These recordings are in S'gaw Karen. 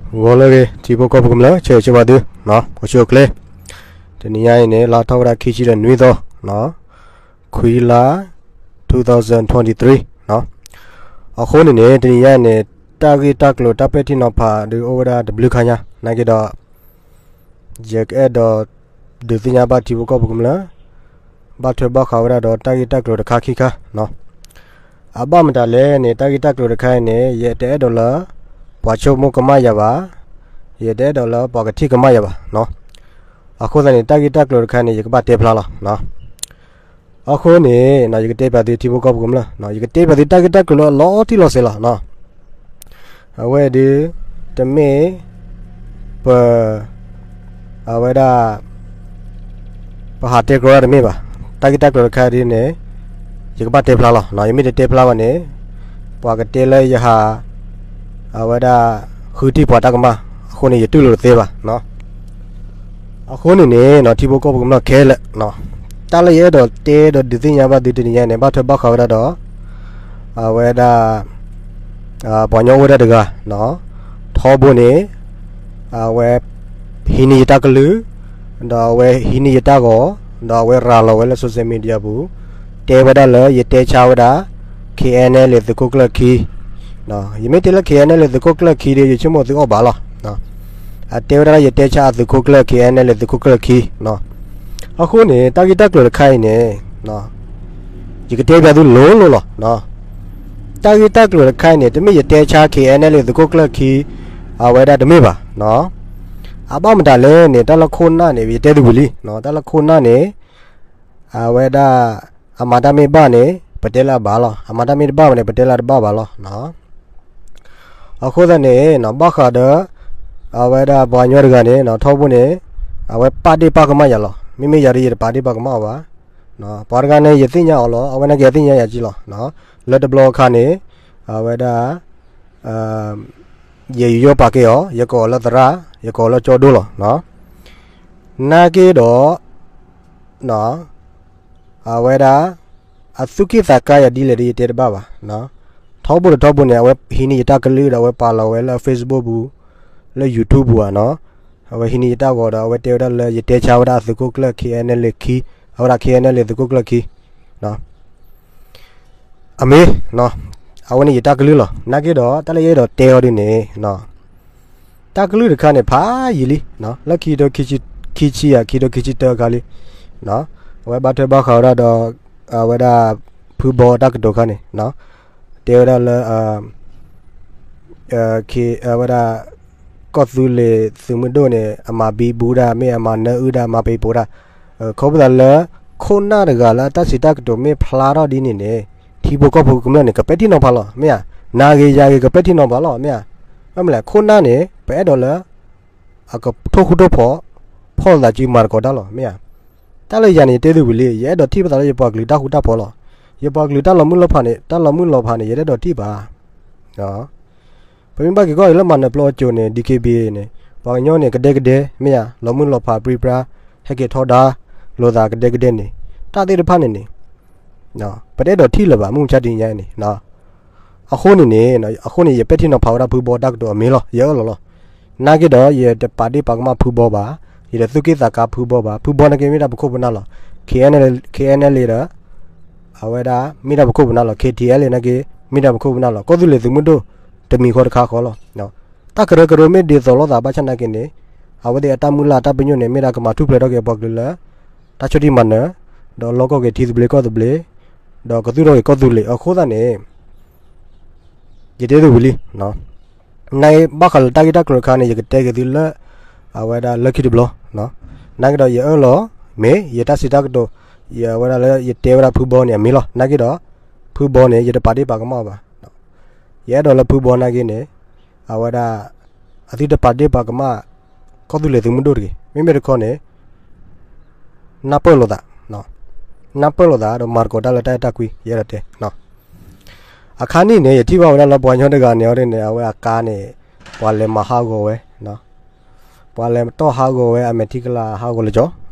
ဂီၤလၢအဂ့ၤ ထံဖိကီၢ်ဖိကမျၢၢ် ဆၢဂ့ၤဆၢဝါသု အိၣ်ဆူၣ်အိၣ်ချ့. တနံၤညါအံၤန့ၣ် လါထီၣ်ဝဲဒၣ်ခံဆံဒီးနွံသီ, ခွံလါ two thousand twenty-three. အဃိန့ၣ်န့ၣ် တနံၤညါအံၤန့ၣ် တၢ်ဂ့ၢ်တၢ်ကျိၤတၢ်ပဲာ်ထံနီၤဖးဒုးအိၣ်ဝဲဒၣ်တဘျုးခါညါ နာ်က့ဒီး ယကအဲၣ်ဒိးဒုးသ့ၣ်ညါဘၣ်ထံဖိကီၢ်ဖိကမျၢၢ် ဘၣ်ထွဲဘၣ်ဃးဝဲဒၣ်ဒီးတၢ်ဂ့ၢ်တၢ်ကျိၤတခါခံခါ. အဘၣ်မတၤလဲၣ်န့ၣ် တၢ်ဂ့ၢ်တၢ်ကျိၤတခါအံၤန့ၣ် ယတအဲၣ်ဒိးလၢ ပှၤဆိကမိၣ်ကမၣ်ယၤဘၣ်, ယတအဲၣ်ဒိးလၢပှၤကထံၣ်ကမၣ်ယၤဘၣ်. အဃိသတးန့ၣ် တၢ်ဂ့ၢ်တၢ်ကျိၤတခါန့ၣ် ယကဘၣ်တဲဖျါလီၤ. အဃိန့ၣ် ယကတဲပၠးသုထံဖိကီၢ်ဖိကမျၢၢ်, ယကတဲပၠးသုတၢ်ဂ့ၢ်တၢ်ကျိၤလၢအလီၤတံၢ်လီၤဆဲးလီၤ. အဝဲဒုး တမ့ၢ် ပ အဝဲဒၣ် ပဟးတဲကျိၤတၢ်တမ့ၢ်ဘၣ်. တၢ်ဂ့ၢ်တၢ်ကျိၤတခါဒ်န့ၣ် ယကဘၣ်တဲဖျါလီၤ. ယမ့ၢ်တတဲဖျါဘၣ်န့ၣ် ပှၤကတဲလၢယဟး အဝဲဒၣ် ဃုထံၣ်ပှၤတၢ်ကမၣ်အဃိန့ၣ် ယတူၢ်လိာ်တသ့ဘၣ်. အဃိန့ၣ်န့ၣ် ထံဖိကီၢ်ဖိကမျၢၢ်ခဲလၢာ် တၢ်လၢယအဲၣ်ဒိးတဲဒီးဒုးသ့ၣ်ညါဘၣ်သုတနံၤညါန့ၣ် ဘၣ်ထွဲဘၣ်ဃးဝဲဒၣ်ဒီး အဝဲဒၣ် ပှၤကညီအိၣ်ဝဲဒၣ်တဂၤ ထီဘိန့ၣ် အဝဲ ဟံးန့ၢ်ယတၢ်ကလုၢ် ဒီးအဝဲဟံးန့ၢ်ယတၢ်ဂီၤ ဒီးအဝဲရၤလီၤဝဲလၢ social media ပူၤ တဲဝဲဒၣ်လၢယတဲဆါဝဲဒၣ် K N L A သုးခိၣ်ကျၢၢ်ခံ ယမ့ၢ်တဲလၢ K N L A သုးခိၣ်ကျၢၢ်ခံဒီး ယဆိကမိၣ်သုအီၣ်ဘၣ်လီၤ. အတဲဝဲဒၣ်လၢယတဲဆါအသုးခိၣ်ကျၢၢ် K N L A သုးခိၣ်ကျၢၢ်ခံ အဃိန့ၣ် တၢ်ဂ့ၢ်တၢ်ကျိၤတခါအံၤန့ၣ် ယကတဲပၠးသုလိၤလိၤလီၤ. တၢ်ဂ့ၢ်တၢ်ကျိၤတခါအံၤန့ၣ် တမ့ၢ်ယတဲဆါ K N L A သုးခိၣ်ကျၢၢ်ခံ အဝဲဒၣ်တမ့ၢ်ဘၣ်. အဘၣ်မတၤလဲၣ်န့ၣ် တၢ်လၢခိၣ်နၢ်န့ၣ် ယတဲသုဝံၤလံ, တၢ်လၢခိၣ်နၢ်န့ၣ် အဝဲဒၣ် အမၤတၢ်မ့ၢ်ဘၣ်န့ၣ် ပတဲလၢအဘၣ်လီၤ. အမၤတၢ်မ့ၢ်တဘၣ်ဘၣ်န့ၣ် ပတဲလၢတဘၣ်ဘၣ်လီၤ. အဃိသတးန့ၣ် ဘၣ်ဃးဒီး အဝဲဒၣ်ပှၤကညီတဂၤန့ၣ် ထီဘိန့ၣ် အဝဲပာ်ဒ့ၣ်ပာ်ကမၣ်ယၤလီၤ. မ့မ့ၢ်ယၤဒီး ယတပာ်ဒ့ၣ်ပာ်ကမၣ်အီၤဘၣ်. ပှၤတဂၤန့ၣ် ယသ့ၣ်ညါအီၤလီၤ. အဝဲန့ၣ်က့ၤယသ့ၣ်ညါယၤက့ၤလီၤ. လၢတဘျီအခါန့ၣ် အဝဲဒၣ် ယယူးယီၣ်ပာ်ကဲအီၤ, ယကိးအီၤလၢသရၣ်, ယကိးအီၤလၢကၠီဒိၣ်လီၤ. နာ်က့ဒီး အဝဲဒၣ် အသူၣ်က့ၣ်သးကါယၤဒ်လဲၣ်ဒီး ယတဲတဘၣ်ဘၣ်. ထီဘိတထီဘိန့ၣ် အဝဲဟံးန့ၢ်ယတၢ်ကလုၢ်ဒီး အဝဲပာ်လီၤဝဲလၢ Facebook ပူၤ, လၢ YouTube ပူၤဧါ. အဝဲဟံးန့ၢ်ယတၢ်ဂီၤဒီး အဝဲတဲဝဲဒၣ်လၢ ယတဲဆါဝဲဒၣ်အသုးခိၣ်ကျၢၢ် K N L A ခံ, အဝဲဒၣ် K N L A သုးခိၣ်ကျၢၢ်ခံ အမ့ၢ် အဝဲန့ၣ်ယတၢ်ကလုၢ်လီၤ. နာ်က့ဒီး တၢ်လၢယအဲၣ်ဒိးတဲအီၤဒ်န့ၣ် တၢ်ကလုၢ်တခါန့ၣ် ဖးယံာ်လံ, လၢခံကထိခံဆံယၤ ခံကထိခံဆံတၢအခါလံ. အဝဲဘၣ်ထွဲဘၣ်ဃးဝဲဒၣ်ဒီး အဝဲဒၣ် ဖုဘီတၢ်ကတိၤခါန့ၣ် တဲဝဲဒၣ်လၢ အဝဲဒၣ် ကီၢ်သူလ့ၤသုးမုၢ်ဒိၣ်န့ၣ် အမၤဘံဘူဒၣ် မ့ၢ်အမၤနၢအုၣ်ဒၣ် မၤပံၤပိၤဒၣ်, ခီဖျိလၢ ခိၣ်နၢ်တဂၤလၢအတၢ်စံးတၢ်ကတိၤမ့ၢ်ဖျါထီၣ်ဒ်န့ၣ်န့ၣ် ထံဖိကီၢ်ဖိကမျၢၢ်န့ၣ် ကပဲာ်ထံနီၤဖးလီၤ မ့ၢ်ဧါ. နၤဂ့ၤယၤဂ့ၤ ကပဲာ်ထံနီၤဖးလီၤ မ့ၢ်ဧါ. မ့ၢ်မနုၤလဲၣ် ခိၣ်နၢ်န့ၣ် ပအဲၣ်ဒိးလၢ အကထိၣ်ဃူထိၣ်ဖိး ဖီၣ်လိာ်သးစုမၤသကိးတၢ်လီၤ မ့ၢ်ဧါ. တၢ်လၢယၤန့ၣ် ယတဲသုဝံၤလံ ယအဲၣ်ဒိးထံၣ်ပသးလၢယပှၤကလုာ်တၢ်ဃူတၢ်ဖိးလီၤ. ယပှၤကလုာ်တၢ်လီၤမုၢ်လီၤဖးန့ၣ် တၢ်လီၤမုၢ်လီၤဖးန့ၣ် ယတအဲၣ်ဒိးထံၣ်ဘၣ်. ပမ့ၢ်ဘၣ်က့ၤကွၢ်အံၤလၢမၤနၢၤပျီအစိၤန့ၣ် D K B A န့ၣ် ပှၤကညီန့ၣ် ကဒဲကဒဲ မ့ၢ်ဧါ လီၤမုၢ်လီၤဖးပြံပြါ ဟဲက့ၤထီဒါလိာ်သးကဒဲကဒဲန့ၣ် တၢ်သ့ၣ်တဖၣ်န့ၣ်န့ၣ် ပတအဲၣ်ဒိးထံၣ်လၢၤဘၣ် မုၢ်မဆါတနံၤညါန့ၣ်. အဃိန့ၣ်န့ၣ် အဃိန့ၣ် ယပဲာ်ထံနီၤဖးဝဲဒၣ်ဖုဘီတၢ်ကတိၤအမ့ၢ်လီၤ ယအၢၣ်လီၤလီၤ. နာ်က့ဒီး ယတပာ်ဒ့ၣ်ပာ်ကမၣ်ဖုဘီဘၣ်, ယတသူၣ်က့ၣ်သးကါဖုဘီဘၣ်, ဖုဘီနာ်က့မ့ၢ်ဒၣ်ပခိၣ်ပနၢ်လီၤ. K N L A ဒီး အဝဲဒၣ် မ့ၢ်ဒၣ်ပခိၣ်ပနၢ်လီၤ. K T L A နာ်က့ မ့ၢ်ဒၣ်ပခိၣ်ပနၢ်လီၤ. ကီၢ်သူလ့ၤသုးမုၢ်ဒိၣ် တမံၤဃီတခါဃီလီၤ. တၢ်ကရၢကရိမ့ၢ်ဒ်သိးလိာ်သးဘၣ်ဆၣ်နာ်က့န့ၣ် အဝဲသ့ၣ်အတၢ်မုၢ်လၢ်တၢ်ပညိၣ်န့ၣ် မ့ၢ်ဒၣ်ကမၤထူၣ်ဖျဲးထီၣ်က့ၤအပှၤကလုာ်လၢ တၢ်ဆီၣ်တံၢ်မၤနၢၤ ဒီးလီၢ်ကီၢ်က့ၤထံသဘျ့ကီၢ်သဘျ့ ဒီးကသူၣ်ထီၣ်က့ၤကီၢ်သူလ့ၤ အဃိသတးန့ၣ် ယတဲသုဝံၤလံ နာ်က့ဘၣ်ဃးလၢတၢ်ဂ့ၢ်တၢ်ကျိၤတခါန့ၣ် ယကတဲက့ၤသုလၢ အဝဲဒၣ်လၢခံတဘျီ နာ်က့ဒီးယအၢၣ်လီၤ မ့ၢ်ယတၢ်စံးတၢ်ကတိၤ ယဝဲဒၣ်လၢယတဲဝဲဒၣ်ဖုဘီန့ၣ် အမ့ၢ်လီၤ. နာ်က့ဒီး ဖုဘီန့ၣ် ယတပာ်ဒ့ၣ်ပာ်ကမၣ်အီၤဘၣ်. ယအဲၣ်ဒိးလၢဖုဘီနာ်က့န့ၣ် အဝဲဒၣ် အသုတပာ်ဒ့ၣ်ပာ်ကမၣ် ကီၢ်သူလ့ၤသုးမုၢ်ဒိၣ်တဂ့ၤ. မ့မ့ၢ်တခီန့ၣ် နၢ်ပၢၢ်လိာ်သး နၢ်ပၢၢ်လိာ်သးဒီးမၤသကိးတၢ်လၢတၢ်အဲၣ်တၢ်ကွံ ယအဲၣ်ဒိးတဲ အခါနံၣ်န့ၣ် ယထံၣ်ဘၣ်ဝဲဒၣ်လၢပှၤကညီတဂၤန့ၣ်အီၤဒ်န့ၣ် အဝဲအကါန့ၣ် ပှၤလဲၤမၤဟးဂီၤဝဲ ပှၤလဲၤတီၢ်ဟးဂီၤဝဲ အမဲာ်ထံကလၤဟးဂီၤလၢကၠီ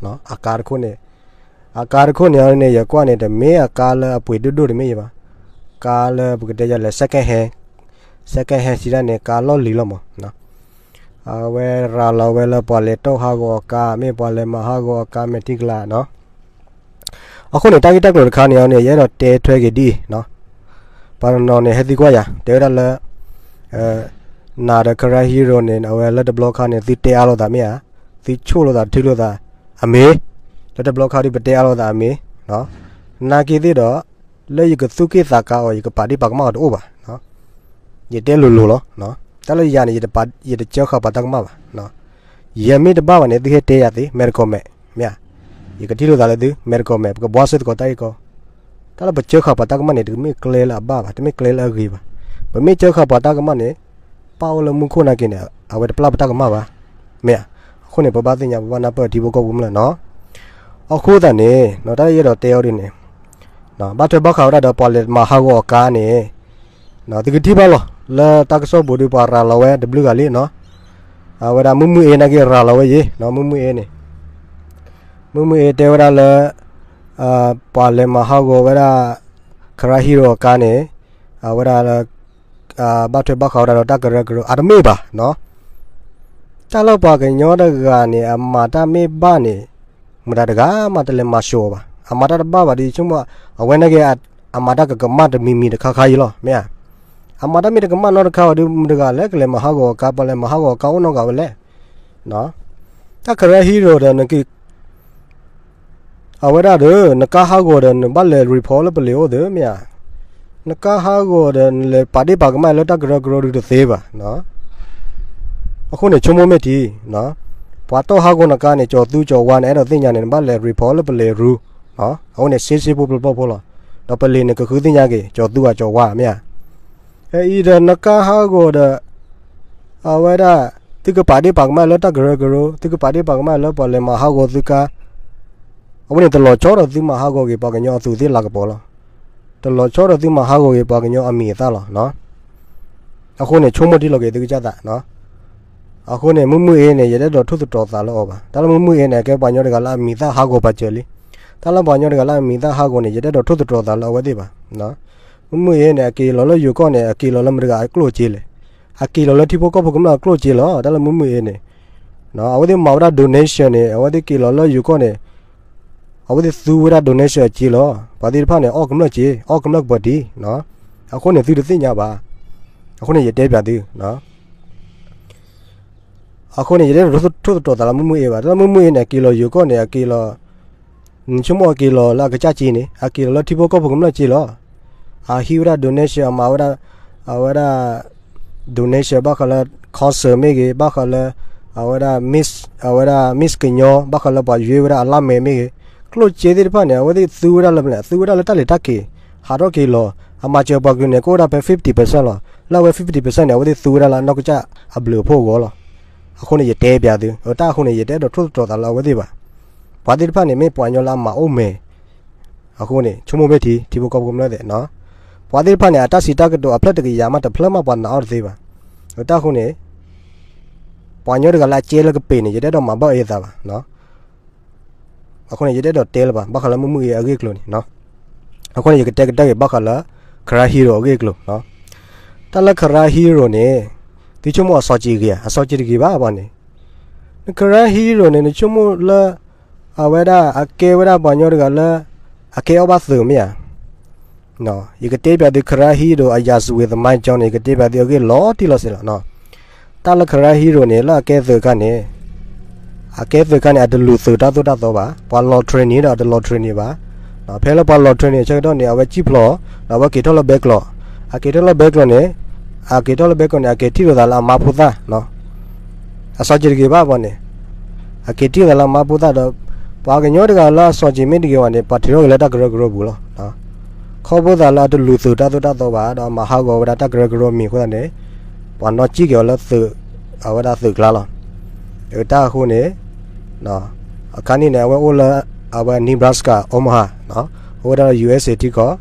အကါတခိၣ်န့ၣ် အကါတခိၣ်န့ၣ်အီၤဒ်န့ၣ် ယကွၢ်န့ၣ် တမ့ၢ်အကါလၢအပှ့ၤဒိၣ်ဒိၣ်တမ့ၢ်ယဘၣ်. ကါလၢပကတဲယၤလဲၣ် second hand, second hand စံးဒၣ်န့ၣ် ကါလီၢ်လံၤလီၤမး. အဝဲရၤလီၤဝဲလၢပှၤလဲၤတီၢ်ဟးဂီၤအကါ မ့ၢ်ပှၤလဲၤမၤဟးဂီၤအကါ မဲာ်ထံကလၤနီၤ. အဃိန့ၣ် တၢ်ဂ့ၢ်တၢ်ကျိၤတခါန့ၣ်န့ၣ် ယအဲၣ်ဒိးတဲထွဲက့ၤဒ်အံၤနီၤ. ပှၤတနီၤန့ၣ် ဟဲသံကွၢ်ယၤ တဲဝဲဒၣ်လၢ နၤဒီး Karen Hero န့ၣ် အဝဲလၢတဘျီခါန့ၣ် သုတဲအါလိာ်သးမ့ၢ်ဧါ, သုဆိၣ်လိာ်သး ထုလိာ်သး အမ့ၢ် လၢတဘျီခါဒုးပတဲအါလိာ်သးအမ့ၢ် နာ်က့သ့ၣ်ဒီး လၢယကသူၣ်က့ၣ်သးကါအီၤ ယကပာ်ဒ့ၣ်ပာ်ကမၣ်အီၤတအိၣ်ဘၣ်. ယတဲလိၤလိၤလီၤ. တၢ်လၢယၤန့ၣ် ယတစၢဃာ်ပှၤတၢ်ကမၣ်ဘၣ်. ယမ့ၢ်တဘၣ်ဘၣ်န့ၣ် သုဟဲတဲယၤသ့ မဲာ်တကီၢ်မဲာ် မ့ၢ်ဧါ. ယကထံၣ်လိာ်သးလၢသု မဲာ်တကီၢ်မဲာ် ပကဘှါစ့ၢ်သကိးတၢ်ဂ့ၢ်ကီ တၢ်လၢပစၢဃာ်ပှၤတၢ်ကမၣ်န့ၣ် တမ့ၢ်ကျဲလၢအဘၣ်ဘၣ်, တမ့ၢ်ကျဲလၢအဂ့ၤဘၣ်. ပမ့ၢ်စၢဃာ်ပှၤတၢ်ကမၣ်န့ၣ် ပၢ်အိၣ်လၢမူခိၣ်နာ်က့န့ၣ် အဝဲတပျၢ်ပတၢ်ကမၣ်ဘၣ်. မ့ၢ်ဧါ. အဃိန့ၣ် ပဘၣ်သ့ၣ်ညါ ပဘၣ်နၢ်ပၢၢ်ထံဖိကီၢ်ဖိကမျၢၢ်နီၤ. အဃိသတးန့ၣ် တၢ်လၢယအဲၣ်ဒိးတဲအီၤဒ်န့ၣ် ဘၣ်ထွဲဘၣ်ဃးဝဲဒၣ်ဒီးပှၤလဲၤမၤဟးဂီၤအကါန့ၣ် သုကထံၣ်ဘၣ်လီၤ လၢတၢ်ကစီၣ်ပူၤဒီးပှၤရၤလီၤဝဲတဘျုးဂၤလံနီၤ. အဝဲဒၣ်မုၢ်မုၢ်အ့နာ်က့ရၤလီၤဝဲယံၤ မုၢ်မုၢ်အ့န့ၣ် မုၢ်မုၢ်အ့တဲဝဲဒၣ်လၢ ပှၤလဲၤမၤဟးဂီၤဝဲဒၣ် Karen Hero အကါန့ၣ် အဝဲဒၣ်လၢ ဘၣ်ထွဲဘၣ်ဃးဝဲဒၣ်ဒီးတၢ်ကရၢကရိ အတမ့ၢ်ဘၣ်နီၤ. တၢ်လၢပှၤကညီတဂၤန့ၣ် အမၤတၢ်မ့ၢ်ဘၣ်န့ၣ် မတၤတဂၤမးတလဲၤမၤၡိအီၤဘၣ်. အမၤတၢ်တဘၣ်ဘၣ်ဒီး ဆိကမိၣ် အဝဲနာ်က့ အမၤတၢ်ကကမၣ်တမံၤမံၤတခါခါအံၤလီၤ မ့ၢ်ဧါ. အမၤတၢ်မ့ၢ်တကမၣ်နီတခါဘၣ်ဒီး မတၤတဂၤလဲၣ်ကလဲၤမၤဟးဂီၤအကါ ပှၤလဲၤမၤဟးဂီၤအကါအိၣ်နီတဂၤဝဲလဲၣ်. တၢ် Karen Hero ဒီး အဝဲဒၣ်ဒီး နကါဟးဂီၤဒီး နဘၣ်လဲၤ report လၢပလံၤအိၣ်သ့ မ့ၢ်ဧါ. နကါဟးဂီၤဒီး နလဲၤပာ်ဒ့ၣ်ပာ်ကမၣ်လၢတၢ်ကရၢကရိဒုးတသ့ဘၣ်. အဃိန့ၣ် ဆိကမိၣ်မ့ၢ်ထံ ပှၤတီၢ်ဟးဂီၤနကါန့ၣ် ကၠီၤသူကၠီၤဝါ နအဲၣ်ဒိးသ့ၣ်ညါန့ၣ် နဘၣ်လဲၤ report လၢပလံၤရူ အဃိန့ၣ် စ့စ့ဖိပျီပျီဖိလီၤ. ဒီးပလံၤန့ၣ် ကဃုသ့ၣ်ညါက့ၤ ကၠီၤသူဧါကၠီၤဝါ မ့ၢ်ဧါ. အအံၤဒီးနကါဟးဂီၤဒီး အဝဲဒၣ် သုကပာ်ဒ့ၣ်ပာ်ကမၣ်လၢတၢ်ကရၢကရိ သုကပာ်ဒ့ၣ်ပာ်ကမၣ်လၢပှၤလဲၤမၤဟးဂီၤသုကါ အဝဲန့ၣ်တလီၤဆီဒီးသုမၤဟးဂီၤက့ၤပှၤကညီအသူးသ့ၣ်လၤကပီၤလီၤ. တလီၤဆီဒီးသုမၤဟးဂီၤက့ၤပှၤကညီအမံၤအသၣ်လီၤ. အဃိန့ၣ် ဆိကမိၣ်ထံလီၤက့ၤသုကစၢ်သး အဃိန့ၣ် မုၢ်မုၢ်အ့န့ၣ် ယတအဲၣ်ဒိးထိၣ်သတြီၤသးလၢအီၤဘၣ်. တၢ်လၢမုၢ်မုၢ်အ့န့ၣ် အကဲပှၤကညီတဂၤလၢအမံၤသၣ်ဟးဂီၤပာ်စၢၤလံ. တၢ်လၢပှၤကညီတဂၤလၢအမံၤသၣ်ဟးဂီၤန့ၣ် ယတအဲၣ်ဒိးထိၣ်သတြီၤသးလၢအဝဲသ့ၣ်ဘၣ်. မုၢ်မုၢ်အ့န့ၣ် အက့ၤလီၤလၢယိၤကီၢ်န့ၣ် အက့ၤလီၤလၢမတၤတဂၤအကျိၣ်စ့လဲၣ်. အက့ၤလီၤလၢထံဖိကီၢ်ဖိကမျၢၢ်အကျိၣ်စ့လီၤ. တၢ်လၢမုၢ်မုၢ်အ့န့ၣ် အဝဲသ့ၣ်မၤဝဲဒၣ် donation န့ၣ် အဝဲသ့ၣ်က့ၤလီၤလၢယိၤကီၢ်န့ၣ် အဝဲသ့ၣ်သူဝဲဒၣ် donation အစ့လီၤ. ပှၤသ့ၣ်တဖၣ်န့ၣ် အီၣ်ကမျၢၢ်စ့ အီၣ်ကမျၢၢ်ကပီၤတံၢ်. အဃိန့ၣ် သုတသ့ၣ်ညါဘၣ်. အဃိန့ၣ် ယတဲပၠးသု အဃိန့ၣ် ယတအဲၣ်ဒိးထိၣ်သတြီၤသးလၢမုၢ်မုၢ်အ့ဘၣ်. တၢ်လၢမုၢ်မုၢ်အ့န့ၣ် အက့ၤလီၤယိၤကီၢ်န့ၣ် အက့ၤလီၤ နဆိကမိၣ်အက့ၤလီၤလၢအကစၢ်စ့န့ၣ် အက့ၤလီၤလၢထံဖိကီၢ်ဖိကမျၢၢ်စ့လီၤ. အဟံးဝဲဒၣ် donation အမၤဝဲဒၣ် အဝဲဒၣ် donation ဘၣ်ဃးလၢ concert မ့ၢ်ဂ့ၤ ဘၣ်ဃးလၢ အဝဲဒၣ် Miss အဝဲဒၣ် Miss ကညီ ဘၣ်ဃးလၢပှၤယွ့ဝဲဒၣ်အလါမဲာ်မ့ၢ်ဂ့ၤ ကျိၣ်စ့သ့ၣ်တဖၣ်န့ၣ် အဝဲသ့ၣ်သူဝဲဒၣ်လၢမနုၤလဲၣ်, သူဝဲဒၣ်လၢတၢ်လဲၤတၢ်က့ၤ ဟးထီၣ်က့ၤလီၤ. အမၤစၢၤပှၤကလုာ်န့ၣ် ကအိၣ်ဒၣ်ဖဲ fifty percent လီၤ. လၢအဝဲ fifty percent န့ၣ် အဝဲသ့ၣ်သူဝဲဒၣ်လၢအနီၢ်ကစၢ်အဘျုးအဖှိၣ်အဂီၢ်လီၤ. အဃိန့ၣ် ယတဲပၠးသု တၢ်အဃိန့ၣ် ယတအဲၣ်ဒိးထိၣ်သတြီၤသးလၢအဝဲသ့ၣ်ဘၣ်. ပှၤသ့ၣ်တဖၣ်န့ၣ် မ့ၢ်ပှၤကညီလၢအမၤအိၣ်မဲာ် အဃိန့ၣ် ဆိကမိၣ်မ့ၢ်ထံ ထံဖိကီၢ်ဖိကမျၢၢ်သ့ၣ်နီၤ. ပှၤသ့ၣ်တဖၣ်န့ၣ် အတၢ်စံးတၢ်ကတိၤအဖျၢၣ်တကယၤမး တဖျၢၣ်မးပှၤနာ်အီၤတသ့ဘၣ်. တၢ်အဃိန့ၣ် ပှၤကညီတဂၤလၢအကဲလၢကပ့ၤန့ၣ် ယတအဲၣ်ဒိးမၤဘၣ်အသးဘၣ်. အဃိန့ၣ် ယတအဲၣ်ဒိးတဲလၢၤဘၣ် ဘၣ်ဃးလၢမုၢ်မုၢ်အ့အဂ့ၢ်အကျိၤန့ၣ်. အဃိန့ၣ် ယကတဲကတၢၢ်က့ၤဘၣ်ဃးလၢ Karen Hero အဂ့ၢ်အကျိၤ. တၢ်လၢ Karen Hero န့ၣ် သုဆိကမိၣ်အစီၤစံးဂ့ၤဧါ, အစီၤစံးတဂ့ၤဘၣ်ပှၤန့ၣ်. Karen Hero န့ၣ် နဆိကမိၣ်လၢ အဝဲဒၣ် အကဲဝဲဒၣ်ပှၤကညီတဂၤလၢ အကဲအီၣ်ဘၣ်သုးမ့ၢ်ဧါ. ယကတဲပၠးသု Karen Hero အရာဇဝင်သမိုင်းကြောင်းန့ၣ် ယကတဲပၠးသုအဂ့ၢ်လီၤတံၢ်လီၤဆဲးလီၤ. တၢ်လၢ Karen Hero န့ၣ် လၢအကဲသုးအခါန့ၣ် အကဲသုးအခါန့ၣ် အတလူၤသုးတၢ်သိၣ်တၢ်သီဘၣ်. ပှၤလီၤ training ဒီးအတလီၤ training ဘၣ်. ဖဲလၢပှၤလီၤ training အဆၢကတီၢ်န့ၣ် အဝဲစံၣ်ဖျိး ဒီးအဝဲက့ၤထီၣ်လၢဘဲကျိၤ, အက့ၤထီၣ်လၢဘဲကျိၤန့ၣ် အက့ၤထီၣ်လၢဘဲကျိၤန့ၣ် အက့ၤထံၣ်လိာ်သးလၢအမါဖိသၣ် အစီၤစံးတဂ့ၤဘၣ်ပှၤန့ၣ်, အက့ၤထံၣ်လိာ်သးလၢအမါဖိသၣ်ဒီး ပှၤကညီတဂၤလၢအစီၤစံးမ့ၢ်တဂ့ၤဘၣ်န့ၣ် ပှၤထုးထီၣ်က့ၤလၢတၢ်ကရၢကရိပူၤလီၤ. ခီဖျိသးလၢအတလူၤသုးတၢ်သိၣ်တၢ်သီဘၣ် ဒီးအမၤဟးဂီၤဝဲဒၣ်တၢ်ကရၢကရိမံၤအဃိသတးန့ၣ် ပှၤနီၣ်စံၣ်က့ၤအီၤလၢသုး အဝဲဒၣ်သုးကျါလီၤ. တၢ်အဃိန့ၣ် အခါန့ၣ်န့ၣ် အဝဲအိၣ်လၢ အဝဲ Nebraska Omaha အိၣ်ဝဲဒၣ်လၢ USA ထံကီၢ်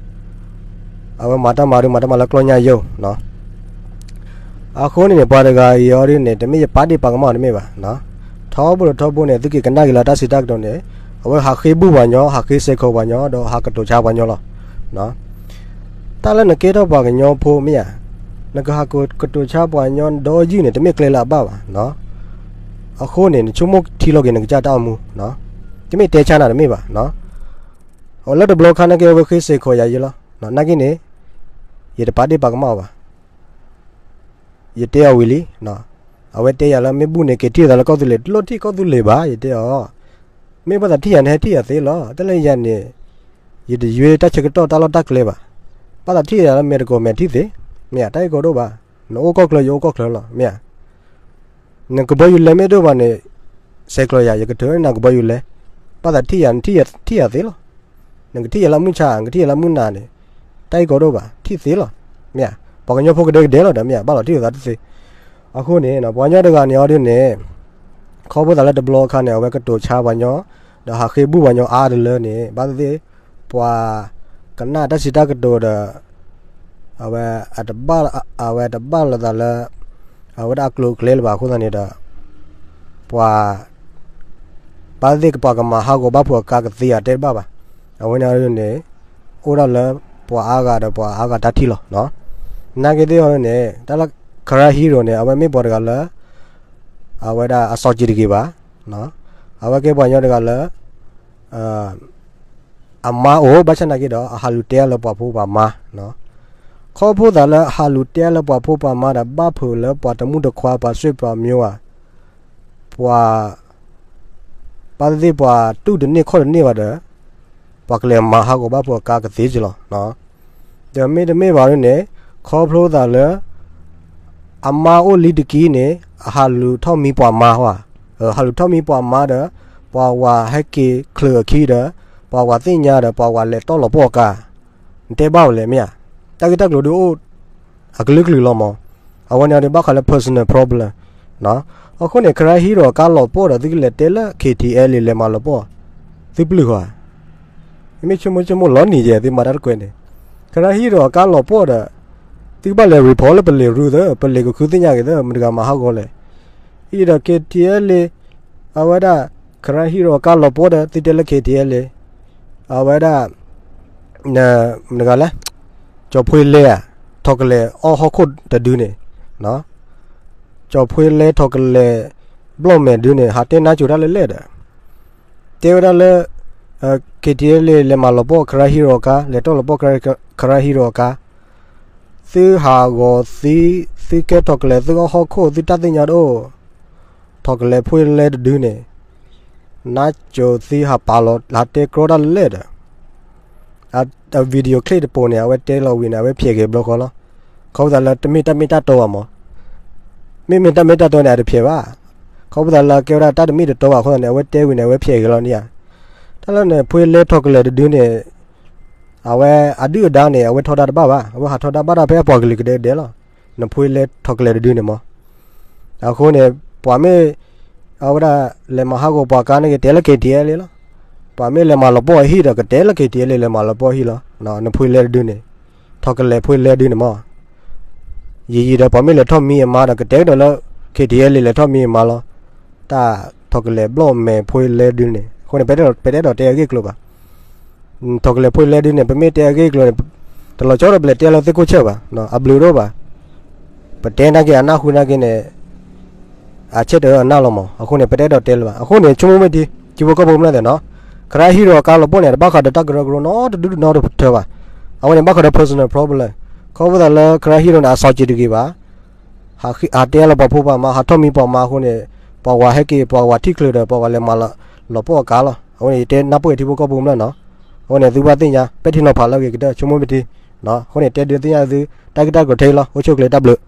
အဝဲမၤတၢ်မၤဒုးမၤတၢ်မၤလၢကျီၢ်ညၣ်ယိာ် အဃိန့ၣ်န့ၣ် ပှၤတဂၤအံၤအီၤဒ်န့ၣ် တမ့ၢ်ယပာ်ဒ့ၣ်ပာ်ကမၣ်အီၤတမ့ၢ်ဘၣ်. ထီဘိဒီးထီဘိန့ၣ် သုက့ၤကနၣ်က့ၤလၢတၢ်စံးတၢ်ကတိၤန့ၣ် အဝဲဟးဃ့ဘူၣ်ပှၤကညီ ဟးဃ့စဲးခိးပှၤကညီ ဒီးဟးကတိၤဆါပှၤကညီလီၤ. တၢ်လၢနကဲထီၣ်ပှၤကညီဖိမ့ၢ်ဧါ, နကဟးကတိၤဆါပှၤကညီဒီးယုၢ်န့ၣ် တမ့ၢ်ကျဲလၢအဘၣ်ဘၣ်. အဃိန့ၣ် နဆိကမိၣ်ထံလီၤက့ၤနကစၢ်တၢ်အိၣ်မူ, တမ့ၢ်တဲဆါနၤတမ့ၢ်ဘၣ်. လၢတဘျီခါနာ်က့ အဝဲဃ့စ့ၢ်ကီးယၤယဲလီၤ. နာ်က့န့ၣ် ယတပာ်ဒ့ၣ်ပာ်ကမၣ်အီၤဘၣ်. ယတဲအီၤဝံၤလံ. အဝဲတဲယၤလၢ မ့ၢ်ဘူၣ်န့ၣ် က့ၤထံၣ်သးလၢကီၢ်သူလ့ၤ, တလိၣ်ထံၣ်ကီၢ်သူလ့ၤဘၣ် ယတဲအီၤ. မ့ၢ်ဘၣ်သးထံၣ်ယၤန့ၣ် ဟဲထံၣ်ယၤသ့လီၤ. တၢ်လၢယၤန့ၣ် ယတယွ့တၢ်ဆၢကတီၢ်တၢ်လီၢ်တၢ်ကျဲဘၣ်. ဘၣ်သးထံၣ်ယၤလၢမဲာ်တကိးမဲာ်ထံၣ်သ့, မ့ၢ်ဧါ, တၢ်ဂ့ၢ်ကီဒိၣ်ဘၣ်. နအိၣ်ကီၢ်ချၢ ယအိၣ်ကီၢ်ချၢလီၤ, မ့ၢ်ဧါ. နကဘီယူၤလဲမ့ၢ်ဒိၣ်ဘၣ်န့ၣ် ဆဲးကျိးယၤ ယကထုးနၤကဘီယူၤလဲ, ဘၣ်သးထံၣ်ယၤ နထံၣ်ယၤသ့လီၤ. နကထံၣ်ယၤလၢမုၢ်ဆါ, နကထံၣ်ယၤလၢမုၢ်နၤန့ၣ် တၢ်ဂ့ၢ်ကီဒိၣ်ဘၣ်, ထံၣ်သ့လီၤ, မ့ၢ်ဧါ. ပှၤကညီဖိကဒဲကဒဲလီၤဒီး မ့ၢ်ဧါ, ဘၣ်လီၤတံၢ်လိာ်သးတသ့. အဃိန့ၣ် ပှၤကညီတဂၤန့ၣ်အီၤဒ်န့ၣ် ခီဖျိသးလၢတဘျီအခါန့ၣ် အဝဲကတိၤဆါပှၤကညီ ဒီးဟးဃ့ဘူၣ်ပှၤကညီအါတလၢန့ၣ် ဘၣ်သ့ၣ်သ့ၣ် ပှၤကနၣ်တၢ်စံးတၢ်ကတိၤဒီး အဝဲ အဝဲတဘၣ်လီၤသးလၢ အဝဲဒၣ်အကျိၤအကျဲလၢၤဘၣ်အဃိသတးန့ၣ်ဒီး ပှၤ ဘၣ်သ့ၣ်သ့ၣ် ပှၤကမၤဟးဂီၤဘၣ်ဖုးအကါကသ့ဧါ တဲတဘၣ်ဘၣ်. အဝဲန့ၣ်န့ၣ် အိၣ်ဒၣ်လၢပှၤအါဂၤဒီးပှၤအါဂၤတၢ်ထံၣ်လီၤ. နာ်က့သ့ၣ်အီၤန့ၣ် တၢ်လၢ Karen Hiro န့ၣ် အဝဲမ့ၢ်ပှၤတဂၤလၢ အဝဲဒၣ်အစီၤစံးတဂ့ၤဘၣ်. အဝဲကဲပှၤကညီတဂၤလၢ အမါအိၣ် ဘၣ်ဆၣ်နာ်က့ဒီး အဟးလူၤတဲလၢပှၤဖိပှၤမါ, ခီဖျိသးလၢအဟးလူၤတဲလၢပှၤဖိပှၤမါဒီး ဘၣ်ဖုးလၢပှၤတမုၣ်တခွါ ပှၤဆွေပှၤမျိုးဧါ, ပှၤ ဘၣ်သ့ၣ်သ့ၣ် ပှၤတူၢ်တန့ၢ်ခီၣ်တန့ၢ်ဘၣ်ဒီး ပှၤကလဲၤမၤဟးဂီၤဘၣ်ဖုးအကါကသ့က့ၤလီၤ. ဒီးမ့တမ့ၢ်ဘၣ်န့ၣ် ခီဖျိသးလၢ အမါအိၣ်လံတက့ၢ်န့ၣ် အဟးလူၤထီၣ်မံပှၤမါဧါ, ဟးလူၤထီၣ်မံပှၤမါဒီး ပှၤဝၤဟဲက့ၤချုးအခံဒီး ပှၤဝၤသ့ၣ်ညါဒီး ပှၤဝၤလဲၤတီၢ်လီၤပှီၢ်အကါ, နတဲဘၣ်ဝဲလဲၣ် မ့ၢ်ဧါ. တၢ်ဂ့ၢ်တၢ်ကျိၤဒုးအိၣ် အကလုာ်ကလုာ်လီၤမး. အဝဲန့ၣ်ဒီးဘၣ်ဃးလၢ personal problem အဃိန့ၣ် Karen Hiro အကါလီၤပှီၢ်ဒီး သုကလဲၤတဲလၢ KTLA လဲၤမၤလီၤပှီၢ်, သုပျုၢ်ဃီဧါ. မ့ၢ်ဆိကမိၣ်ဆိကမိၣ်လီၤနံၤယဲ သုမၤတၢ်တကွဲးန့ၣ်, Karen Hiro အကါလီၤပှီၢ်ဒီး သုကဘၣ်လဲၤ report လၢပလံၤရူသၢ, ပလံၤကဃုသ့ၣ်ညါက့ၤသၢ မတၤတဂၤမၤဟးဂီၤလဲၣ်. အံၤဒီး KTLA အဝဲဒၣ် Karen Hiro အကါလီၤပှီၢ်ဒီး သုတဲလၢ KTLA အဝဲဒၣ် မတၤတဂၤလဲၣ်, ကၠီၤဖှ့လဲဧါ, ထီၣ်ကလဲၤအီၣ်ဟီၣ်ခိၣ်တဒုန့ၣ်, ကၠီၤဖှ့လဲ ထီၣ်ကလဲၤ ဘျီၣ်မဲာ်ဒုန့ၣ် ဟးတဲနါစိၤတၢ်လၢလဲၣ်ဒီး တဲဝဲဒၣ်လၢ KTLA လဲၤမၤလီၤပှီၢ် Karen Hiro အကါ, လဲၤတီၢ်လီၤပှီၢ် Karen Hiro အကါ, သုဟးဂီၤသံ, သုကဲထီၣ်ကလဲၤ သုအီၣ်ဟီၣ်ခိၣ် သုတၢ်သ့ၣ်ညါတအိၣ်, ထီၣ်ကလဲၤဖှ့လဲတဒုန့ၣ် နါစိၤသံဟးပာ်လီၤ ဟးတဲကြီတၢ်လၢလဲၣ်ဒီး အ video clip တပိၤန့ၣ် အဝဲတဲလီၤဝံၤန့ၣ် အဝဲဖျဲးက့ၤဘျီဃီလီၤ. ခီဖျိသးလၢတမ့ၢ်တၢ်မ့ၢ်တၢ်တီဘၣ်မး, မ့မ့ၢ်တၢ်မ့ၢ်တၢ်တီန့ၣ် အတဖျဲးဘၣ်. ခီဖျိသးလၢကဲဝဲဒၣ်တၢ်တမ့ၢ်တတီဘၣ်အဃိသတးန့ၣ် အဝဲတဲဝံၤန့ၣ် အဝဲဖျဲးက့ၤလီၤန့ၣ်ဧါ. တၢ်လၢန့ၣ် ဖှ့လဲထီၣ်ကလဲၤတဒုန့ၣ် အဝဲအဒုၣ်အဒါန့ၣ် အဝဲထီဒါတဘၣ်ဘၣ်, အဝဲဟးထီဒါဘၣ်တၢ်ဖဲအပှၤကလုာ်ကဒဲကဒဲလီၤ. နဖှ့လဲထီၣ်ကလဲၤတဒုန့ၣ်မး. အဃိန့ၣ် ပှၤမ့ၢ် အဝဲဒၣ် လဲၤမၤဟးဂီၤပှၤကါန့ၣ် ကတဲလၢ KTLA လီၤ. ပှၤမ့ၢ်လဲၤမၤလီၤပှီၢ်အဟံၣ်ဒီး ကတဲလၢ KTLA လဲၤမၤလီၤပှီၢ်အဟံၣ်လီၤ. နဖှ့လဲတဒုန့ၣ် ထီၣ်ကလဲၤဖှ့လဲဒုန့ၣ်မး. ယံာ်ယံာ်ဒီး ပှၤမ့ၢ်လဲၤထီၣ်မံအမါဒီး ကတဲကဒီးလၢ KTLA လဲၤထီၣ်မံအမါလီၤ. တၢ်ထီၣ်ကလဲၤဘျီၣ်မဲာ်ဖှ့လဲဒုန့ၣ် အဃိန့ၣ် ပတအဲၣ်ဒိးတဲအဂ့ၢ်အကျိၤဘၣ်. ထီၣ်ကလဲၤဖှ့လဲဒုန့ၣ် ပမ့ၢ်တဲအဂ့ၢ်အကျိၤန့ၣ် တလီၤဆီဒီးပလဲၤတဲလၢသုးခိၣ်ဆၢၣ်ဘၣ်, အဘျုးဒိၣ်ဘၣ်. ပတဲနာ်က့ အနၢ်ဟူနာ်က့န့ၣ် အဆၢထၢၣ်အနၢ်လီၤမး. အဃိန့ၣ် ပတအဲၣ်ဒိးတဲလၢၤဘၣ်. အဃိန့ၣ် ဆိကမိၣ်မ့ၢ်ထံ ထံဖိကီၢ်ဖိကမျၢၢ်သ့ၣ်နီၤ, ခရၢဟံၣ်ဒီးအကါလီၤပှီၢ်န့ၣ် တဘၣ်ဃးဒီးတၢ်ကရၢကရိနီတဒုနီတထၢဘၣ်. အဝဲန့ၣ်ဘၣ်ဃးဒီး personal problem. ခီဖျိသးလၢ ခရၢဟံၣ်ဒီးန့ၣ် အစီၤကံးတဂ့ၤဘၣ် ဟးတဲလၢပှၤဖိပှၤမါ ဟးထီၣ်မံပှၤမါအဃိန့ၣ် ပှၤဝၤဟဲက့ၤ ပှၤဝၤထံၣ်ချုးဒီး ပှၤဝၤလဲၤမၤလီၤပှီၢ်အကါလီၤ. အဃိန့ၣ် ယတဲနၢ်ပၢၢ်ထံဖိကီၢ်ဖိကမျၢၢ်နီၤ. အဃိန့ၣ် သုဘၣ်သ့ၣ်ညါ ပဲာ်ထံနီၤဖးလၢအဂ့ၤကတၢၢ် ဆိကမိၣ်မ့ၢ်ထံ. အဃိန့ၣ် တဲဒုးသ့ၣ်ညါသု တၢ်ဂ့ၢ်တၢ်ကျိၤထဲအံၤလီၤ. အိၣ်ဆူၣ်အိၣ်ချ့ တၢ်ဘျုး.